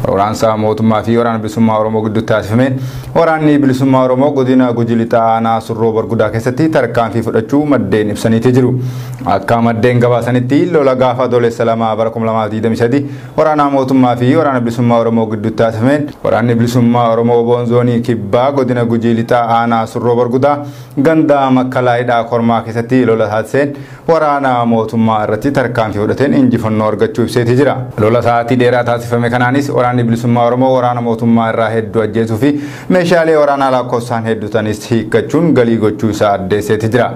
Waraansa mootummaa fi waraana bilisummaa Oromoo gidduutti taasifameen waraanni bilisummaa Oromoo godina Gujii Lixaa aanaa Surroo Bargudaa keessatti tarkaanfii fudhachuu maddeen ibsaniiti jiru. Akka maddeen gabaasanitti lola gaafa Adoolessa 2 bara 2023 waraana mootummaa fi waraana bilisummaa Oromoo gidduutti taasifameen waraanni bilisummaa Oromoo Boonzoonii Kibbaa godina Gujii Lixaa aanaa Surroo Bargudaa ganda Makkalaayidhaa Kormaa keessatti lola taasiseen waraana mootummaa irratti tarkaanfii fudhateen injifannoo argachuu ibseeti jira. Lola sa'aatii dheeraa taasifame kanaanis waraanni bilisummaa Oromoo waraana mootummaa irraa hedduu ajjeesuu fi meeshaalee waraanaa lakkoofsaan hedduutanis hiikkachuun galii gochuu isaa addeesseeti jira.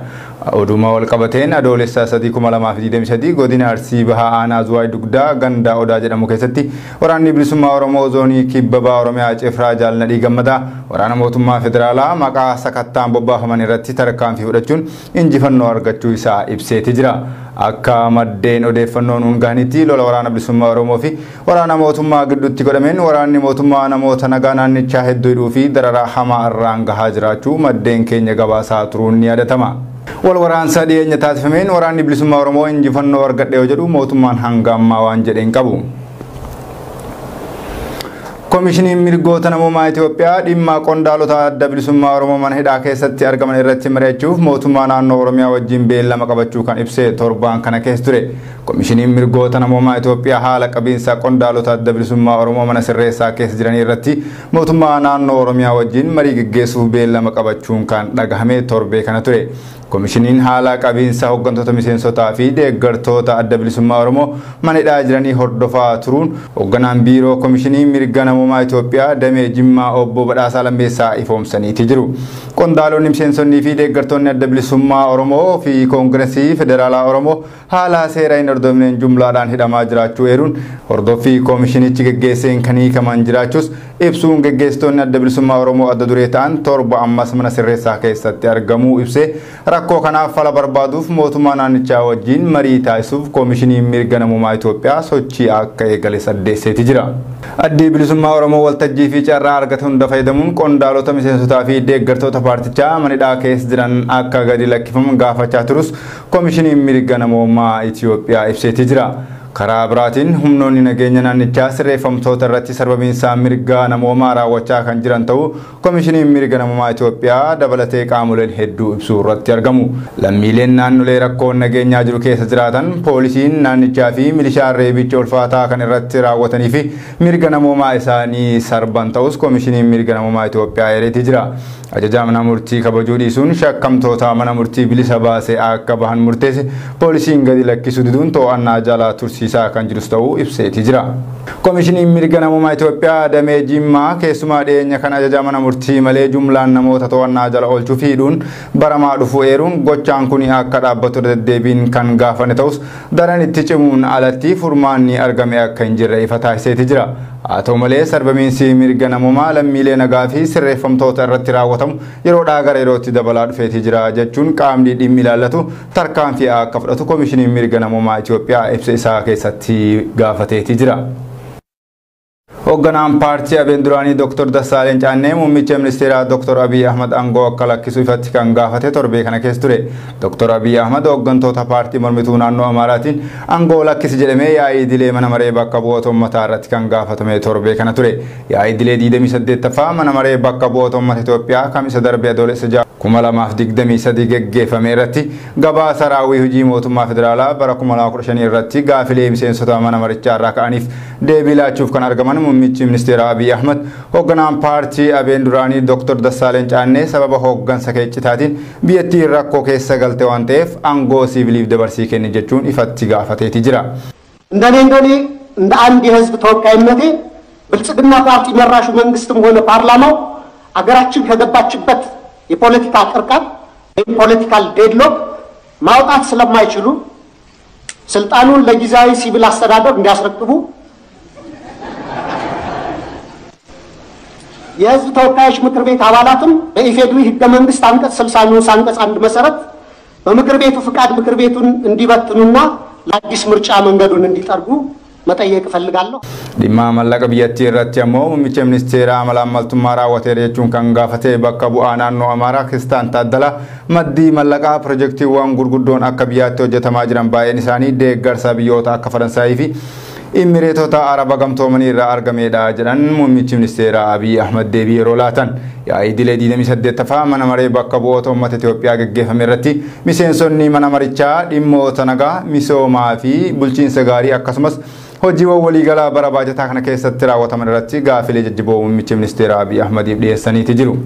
Oduma wal qabateen Adoolessa 3 2023 godina Arsii Bahaa aanaa Zuwaay Dugdaa ganda Odaa jedhamu keessatti waraanni bilisummaa Oromoo zoonii Kibba Bahaa Oromiyaa Cifraa Jaalnadhii Gammadaa waraana mootummaa federaalaa maqaa sakattaan bobbaafaman irratti tarkaanfii fudhachuun injifannoo argachuu isaa ibseeti jira. Akka maddeen odeeffannoo nuun gahanitti lola waraana bilisummaa Oromoo fi waraana mootummaa gidduutti godhameen waraanni mootummaa namoota nagaa naannichaa hedduu hidhuu fi dararaa hamaa irraan gahaa jiraachuu maddeen keenya gabaasaa turuun ni yaadatama. Wal waraansa dhiyeenya taasifameen waraanni bilisummaa Oromoo injifannoo argadhe yoo jedhu mootummaan hanga ammaa waan jedhe hin qabu. Koomishiniin mirgoota namoomaa Itoophiyaa dhimma qondaalota adda bilisummaa Oromoo mana hidhaa keessatti argaman irratti mari'achuuf mootummaa naannoo Oromiyaa wajjin beellama qabachuu kan ibse torbaan kana keessa ture. Koomishiniin mirgoota namoomaa Itoophiyaa haala qabiinsa qondaalota adda bilisummaa Oromoo mana sirreessaa keessa jiran irratti mootummaa naannoo Oromiyaa wajjin marii geggeessuuf beellama qabachuun kan dhagahame torbee kana ture. Koomishiniin haala qabiinsa hooggantoota miseensotaa fi deeggartoota adda bilisummaa Oromoo mana hidhaa jiranii hordofaa turuun hoogganaan biiroo Koomishinii mirga namoomaa Itoophiyaa damee Jimmaa obbo Badhaasaa Lammeessaa ifoomsaniiti jiru. Qondaalonni miseensonnii fi deeggartoonni adda bilisummaa Oromoo fi Koongiresii Federaalaa Oromoo haala seera hin hordofneen jumlaadhaan hidhamaa jiraachuu eeruun hordoffii koomishinichi geggeesseen kan hiikaman jiraachuus ibsuun geggeessitoonni adda bilisummaa Oromoo adda duree ta'an 7 ammas mana sirreessaa keessatti argamuu ibsee rakkoo kanaaf fala barbaaduuf mootummaa naannichaa wajjin marii taasisuuf koomishiniin mirga namoomaa Itoophiyaa sochii akka eegale saddeesseeti jira. Addi bilisummaa Oromoo waltajjii fi carraa argate hunda fayyadamuun qondaalota miseensotaa fi deeggartoota paartichaa mana hidhaa keessa jiran akka gadi lakkifaman gaafachaa turus koomishiniin mirga namoomaa Itoophiyaa ibseeti jira. Karaa biraatiin humnoonni nageenya naannichaa sirreeffamtoota irratti sarbamiinsa mirga namoomaa raawwachaa kan jiran ta'uu koomishiniin mirga namoomaa Itoophiyaa dabalatee qaamoleen hedduu ibsuu irratti argamu. Lammiileen naannolee rakkoon nageenyaa jiru keessa jiraatan poolisiin naannichaa fi milishaan reebicha ulfaataa kan irratti raawwatanii fi mirga namoomaa isaanii sarban ta'us koomishiniin mirga namoomaa Itoophiyaa eereeti jira. Ajajaa mana murtii kabajuu dhiisuun shakkamtoota mana murtii bilisa baasee akka bahan murteesse poolisiin gadi lakkisuu diduun to'annaa jalaa tursiisaa kan jirus ta'uu ibseeti jira. Koomishiniin mirga namoomaa Itoophiyaa damee Jimmaa keessumaa dhiyeenya kan ajajaa mana murtii malee jumlaan namoota to'annaa jala oolchuu fi hidhuun baramaa dhufu eeruun gochaan kun akka dhaabbatu deddeebiin kan gaafane ta'us daran itti cimuun alatti furmaanni argame akka hin jirre ifa taasiseeti jira. Haa ta'u malee sarbamiinsi mirga namoomaa lammiilee nagaa fi sirreeffamtoota irratti raawwatamu yeroodhaa gara yerootti dabalaa dhufeeti jira jechuun qaamni dhimmi ilaallatu tarkaanfii akka fudhatu koomishiniin mirga namoomaa Itoophiyaa ibsa isaa keessatti gaafateeti jira. Hoogganaan paartii Abeen duraanii Dr. Dassaaleny Caannee muummicha ministeeraa Dr. Abiy Ahmad aangoo akka lakkisu ifatti kan gaafate torbee kana keessa ture. Dr. Abiy Ahmad hooggantoota paartii mormituu naannoo Amaaraatiin aangoo lakkisi jedhamee yaa'ii idilee mana maree bakka bu'oota uummataa irratti kan gaafatame torbee kana ture. Yaa'ii idilee 28ffaa mana maree bakka bu'oota uummata Itoophiyaa kamisa darbe Adoolessa 6 2023 geggeeffame irratti gabaasa raawwii hojii mootummaa federaalaa bara 2015 irratti gaafilee miseensota mana marichaa irraa ka'aniif deebii laachuuf kan argaman muummichi ministeera Abiy Ahmad hoogganaan paartii Abeen duraanii Dr. Dassaaleny Caannee sababa hooggansa keeccitaatiin biyyattiin rakkoo keessa galte waan ta'eef aangoo siviiliif dabarsii kenni jechuun ifatti gaafateeti jira. እንደኔ እንደኔ እንደ አንድ የህዝብ ተወካይነቴ ብልጽግና ፓርቲ መራሹ መንግስትም ሆነ ፓርላማው አገራችን ከገባችበት የፖለቲካ ቅርቃር ወይም ፖለቲካል ዴድሎክ ማውጣት ስለማይችሉ ስልጣኑን ለጊዜያዊ ሲቪል አስተዳደር እንዲያስረክቡ የህዝብ ተወካዮች ምክር ቤት አባላትም በኢፌድሪ ህገ መንግስት አንቀጽ 60 ንዑስ አንቀጽ 1 መሰረት በምክር ቤቱ ፍቃድ ምክር ቤቱን እንዲበትኑና ለአዲስ ምርጫ መንገዱን እንዲጠርጉ መጠየቅ እፈልጋለሁ። Dhimma maallaqa biyyattii irratti ammoo muummicha ministeeraa malaammaltummaa raawwateera jechuun kan gaafate bakka bu'aa naannoo Amaaraa Kiristaan Taaddalaa maddii maallaqaa pirojektiiwwan gurguddoon akka biyyaatti hojjetamaa jiran baay'een isaanii deeggarsa biyyoota akka Faransaayii fi Imireetota Araba Gamtoomanii irraa argamedha jedhan muummichi ministeeraa Abiy Ahmad deebii yeroo laatan. Yaa'ii idilee 28ffaa mana maree bakka bu'oota uummata Itoophiyaa gaggeeffame irratti miseensonni mana marichaa dhimmoota nagaa, misoomaa fi bulchiinsa gaarii akkasumas hojiiwwan waliigalaa bara baajataa kana keessatti raawwataman irratti gaafilee jajjaboo muummichi ministeeraa Abiy Ahmadiif dhiyeessaniiti jiru.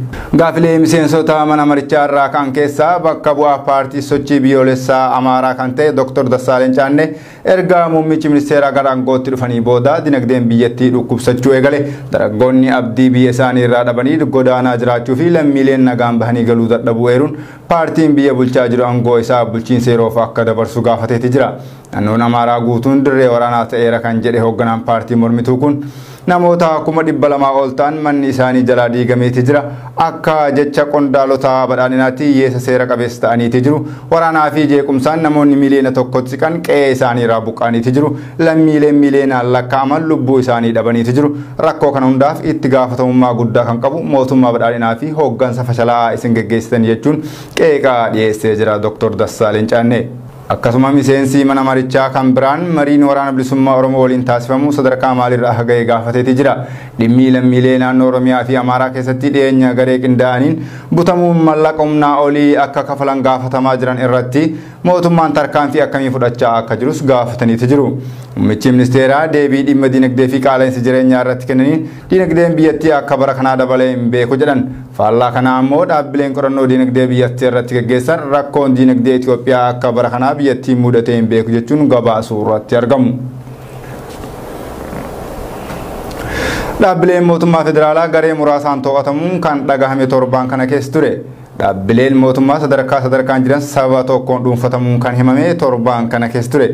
Gaafilee miseensota mana marichaa irraa ka'an keessaa bakka bu'aa paartii sochii biyyoolessaa Amaaraa kan ta'e Dr. Dassaaleny Caannee erga muummichi ministeeraa gara aangootti dhufanii booda dinagdeen biyyattii dhukkubsachuu eegale, dargaggoonni abdii biyya isaanii irraa dhabanii godaanaa jiraachuu fi lammiileen nagaan bahanii galuu dadhabuu eeruun paartiin biyya bulchaa jiru aangoo isaa bulchiinsa yeroof akka dabarsu gaafateeti jira. Naannoon Amaaraa guutuun dirree waraanaa ta'eera kan jedhe hoogganaan paartii mormituu kun namoota 200,000 ol ta'an manni isaanii jalaa diigameeti jira. Akka jecha qondaalota badhaadhinaatti hiyyeessa seera qabeessa ta'aniiti jiru. Waraanaa fi jeequmsaan namoonni 1 miiliyoona siqan qe'ee isaanii irraa buqqa'aniiti jiru. Lammiileen miiliyoonaan lakkaa'aman lubbuu isaanii dhabaniiti jiru. Rakkoo kana hundaaf itti gaafatamummaa guddaa kan qabu mootummaa badhaadhinaa fi hooggansa fashalaa'aa isin geggeessitan jechuun qeeqaa dhiyeessee jira Dr. Dassaaleny Caannee. Akkasuma miseensi mana marichaa kan biraan mariin waraana bilisummaa Oromoo waliin taasifamu sadarkaa maalirra akka ga'e gaafateeti jira. Dhimmi lammiilee naannoo Oromiyaa fi Amaaraa keessatti dhiyeenya garee qindaa'aniin butamuun mallaqa humnaa olii akka kafalan gaafatamaa jiran irratti mootummaan tarkaanfii akkamii fudhachaa akka jirus gaafataniiti jiru. Muummichi ministeeraa deebii dhimma dinagdee fi qaala'insa jireenyaa irratti kennaniin dinagdeen biyyattii akka bara kanaa dabalee hin beeku jedhan. Faallaa kanaa ammoo dhaabbileen qorannoo dinagdee biyyattii irratti gaggeessan rakkoon dinagdee Itoophiyaa akka bara kanaa biyyattii mudatee hin beeku jechuun gabaasuu irratti argamu. Dhaabbileen mootummaa federaalaa garee muraasaan to'atamuun kan dhagahame torbaan kana keessa ture. Dhaabbileen mootummaa sadarkaa sadarkaan jiran saba tokkoon dhuunfatamuun kan himame torbaan kana keessa ture.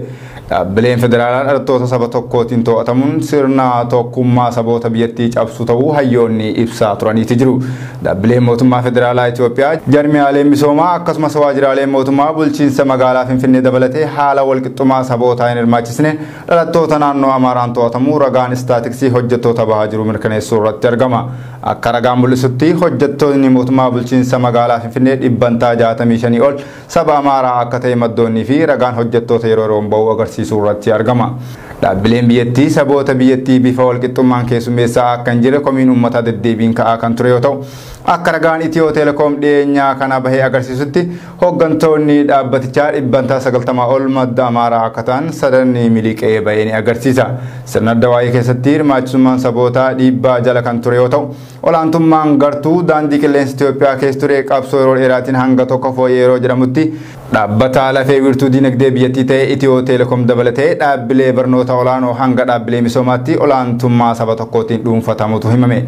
Dhaabbileen federaalaa dhalattoota saba tokkootiin to'atamuun sirna tokkummaa saboota biyyattii cabsu ta'uu hayyoonni ibsaa turaniiti jiru. Dhaabbileen mootummaa federaalaa Itoophiyaa jarmiyaaleen misoomaa akkasumas waajjiraaleen mootummaa bulchiinsa magaalaa Finfinnee dabalatee haala walqixxummaa sabootaa hin hirmaachisne dhalattoota naannoo Amaaraan to'atamuu ragaan istaatiksii hojjettoota bahaa jiru mirkaneessuu irratti argama. Akka ragaan mul'isutti hojjettoonni mootummaa bulchiinsa magaalaa Finfinnee 65% ol saba Amaaraa akka ta'e maddoonnii fi ragaan hojjettoota yeroo yeroon bahu agarsiisuu irratti argama. Dhaabbileen biyyattii saboota biyyattii bifa walqixxummaan keessummeessaa akka hin jirre komiin uummataa deddeebiin ka'aa kan ture yoo ta'u, akka ragaan Itiyoo Telekoom dhiyeenyaa kana bahee agarsiisutti hooggantoonni dhaabbatichaa 90% ol madda Amaaraa akka ta'an sadanni miliqee bahee ni agarsiisa. Sirna adda keessatti hirmaachisummaan sabootaa dhiibbaa jala kan ture yoo ta'u, olaantummaan gartuu daandii qilleensa Itoophiyaa keessa ture qabsoo yeroo dheeraatiin hanga tokko fooyyee yeroo jedhamutti dhaabbata lafee wiirtuu dinagdee biyyattii ta'e Itiyoo Telekoom dabalatee dhaabbilee barnoota olaanoo hanga dhaabbilee misoomaatti olaantummaa saba tokkootiin dhuunfatamutu himame.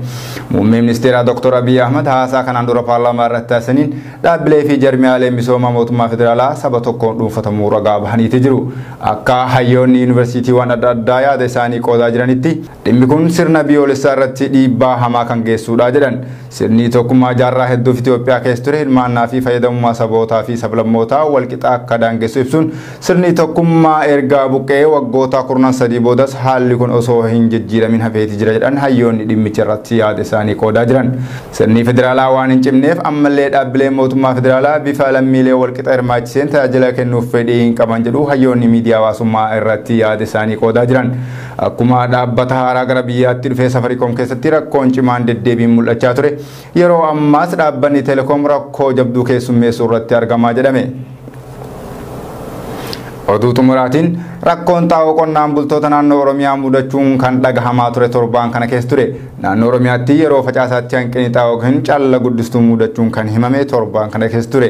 Muummeen ministeeraa Dr. Abiy Ahmad haasaa kanaan dura paarlaamaa irratti taasisaniin dhaabbilee fi jarmiyaalee misoomaa mootummaa federaalaa saba tokkoon dhuunfatamuu ragaa bahaniiti jiru. Akka hayyoonni yuunivarsiitiiwwan adda addaa yaada isaanii qoodaa jiranitti dhimmi kun sirna biyyoolessaa irratti dhiibbaa hamaa kan geessudha jedhan. Sirni tokkummaa jaarraa hedduuf Itoophiyaa keessa ture hirmaannaa fi fayyadamummaa sabootaa fi sablammootaa walqixa akka daangessu ibsuun sirni tokkummaa erga buqqee waggoota 13 boodas haalli kun osoo hin jijjiiramin hafeeti jira jedhan hayyoonni dhimmicha irratti yaada isaanii qoodaa jiran. Sirni federaalaa waan hin cimneef ammallee dhaabbileen mootummaa federaalaa bifa lammiilee walqixa hirmaachiseen tajaajila kennuuf fedhii hin qaban jedhu hayyoonni miidiyaa hawaasummaa irratti yaada isaanii qoodaa jiran. Akkuma dhaabbata haaraa gara biyyaatti dhufee Safarikoom keessatti rakkoon cimaan deddeebiin mul'achaa ture, yeroo ammaas dhaabbanni Telekoom rakkoo jabduu keessummeessuu irratti argamaa jedhame. Oduu xumuraatiin rakkoon xaa'oo qonnaan bultoota naannoo Oromiyaa mudachuun kan dhagahamaa ture torbaan kana keessa ture. Naannoo Oromiyaatti yeroo facaasaatti hanqinni xaa'oo yookiin calla guddistuu mudachuun kan himame torbaan kana keessa ture.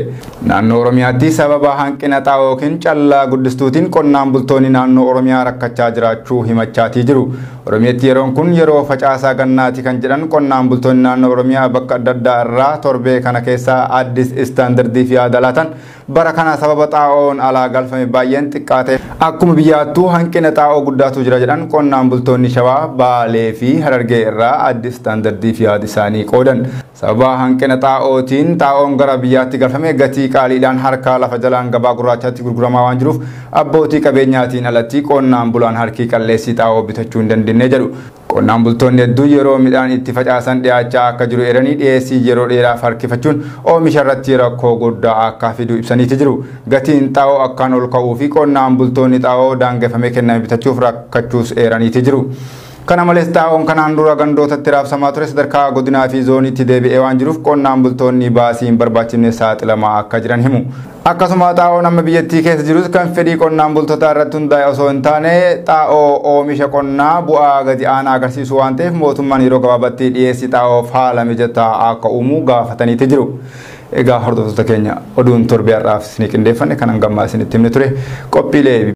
Naannoo Oromiyaatti sababa hanqina xaa'oo yookiin callaa guddistuutiin qonnaan bultoonni naannoo Oromiyaa rakkachaa jiraachuu himachaatii jiru. Oromiyaatti yeroon kun yeroo facaasaa gannaati kan jedhan qonnaan bultoonni naannoo Oromiyaa bakka adda addaa irraa torbee kana keessa Addis Istaandardiif yaada laatan bara kana sababa xaa'oon alaa galfame baay'een xiqqaa ta'e akkuma biyyaattuu hanqina xaa'oo guddaatu jira jedhan qonnaan bultoonni Shawaa, Baalee fi Harargee irraa Addis Istaandardiif yaada isaanii qoodan. Sababa hanqina xaa'ootiin xaa'oon gara biyyaatti galfame gatii qaaliidhaan harka lafa jalaan gabaa gurraachaatti gurguramaa waan jiruuf abbootii qabeenyaatiin alatti qonnaan bulaan harkii qalleessii xaa'oo bitachuu hin dandeenye jedhu. Qonnaan bultoonni hedduun yeroo midhaan itti facaasan dhiyaachaa akka jiru eeranii dhiyeessii yeroo dheeraaf harkifachuun oomisha irratti rakkoo guddaa akka fidu ibsaniiti jiru. Gatiin xaa'oo akkaan ol ka'uu fi qonnaan bultoonni xaa'oo daangeffamee kenname bitachuuf rakkachuus eeraniiti jiru. Kana malees xaa'oon kanaan dura gandootatti raabsamaa ture sadarkaa godinaa fi zooniitti deebi'ee waan jiruuf qonnaan bultoonni baasii hin barbaachifne saaxilamaa akka jiran himu. Akkasuma xaa'oon amma biyyattii keessa jirus kan fedhii qonnaan bultootaa irratti hundaa'e osoo hin taane xaa'oo oomisha qonnaa bu'aa gadi aanaa agarsiisu waan ta'eef mootummaan yeroo gabaabaatti dhiyeessii xaa'oof haala mijataa akka uumu gaafataniiti jiru. Egaa hordoftoota keenya, oduun torbee har'aaf isinii qindeeffanne kan hangammaa isinitti himne ture. Qophiilee